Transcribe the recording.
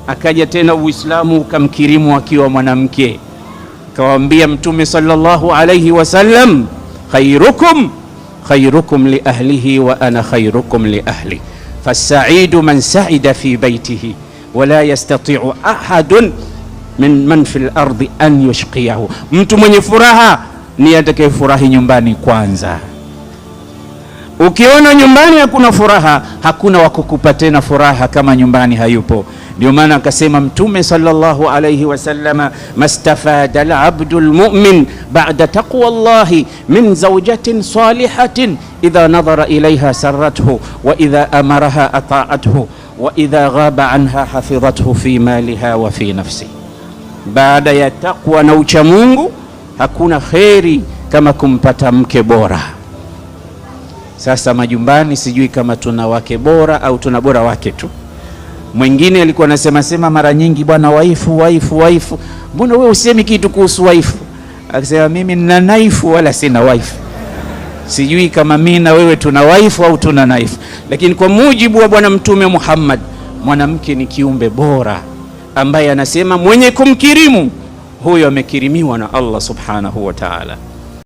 Akaja tena Uislamu ukamkirimu akiwa mwanamke, kawaambia Mtume sallallahu alayhi wasallam, khairukum khairukum li ahlihi wa ana khairukum li ahli fasaidu man saida fi baitihi wala yastati'u ahadun min man fi lardi an yushqiyahu, mtu mwenye furaha ni atakayefurahi nyumbani kwanza. Ukiona nyumbani hakuna furaha, hakuna wa kukupa tena furaha kama nyumbani hayupo. Ndio maana akasema Mtume sallallahu alayhi wasallama, mastafada alabdu lmumin bada taqwa llahi min zawjatin salihatin idha nadhara ilaiha sarathu wa idha amaraha ataathu wa idha ghaba anha hafidhathu fi maliha wa fi nafsi. Baada ya takwa na uchamungu hakuna kheri kama kumpata mke bora. Sasa majumbani, sijui kama tuna wake bora au tuna bora wake tu. Mwingine alikuwa anasema sema mara nyingi, bwana waifu waifu waifu, mbona wewe usemi kitu kuhusu waifu? Akasema mimi nina naifu wala sina waifu. Sijui kama mimi na wewe tuna waifu au tuna naifu, lakini kwa mujibu wa Bwana Mtume Muhammad, mwanamke ni kiumbe bora ambaye anasema mwenye kumkirimu huyo amekirimiwa na Allah subhanahu wa ta'ala.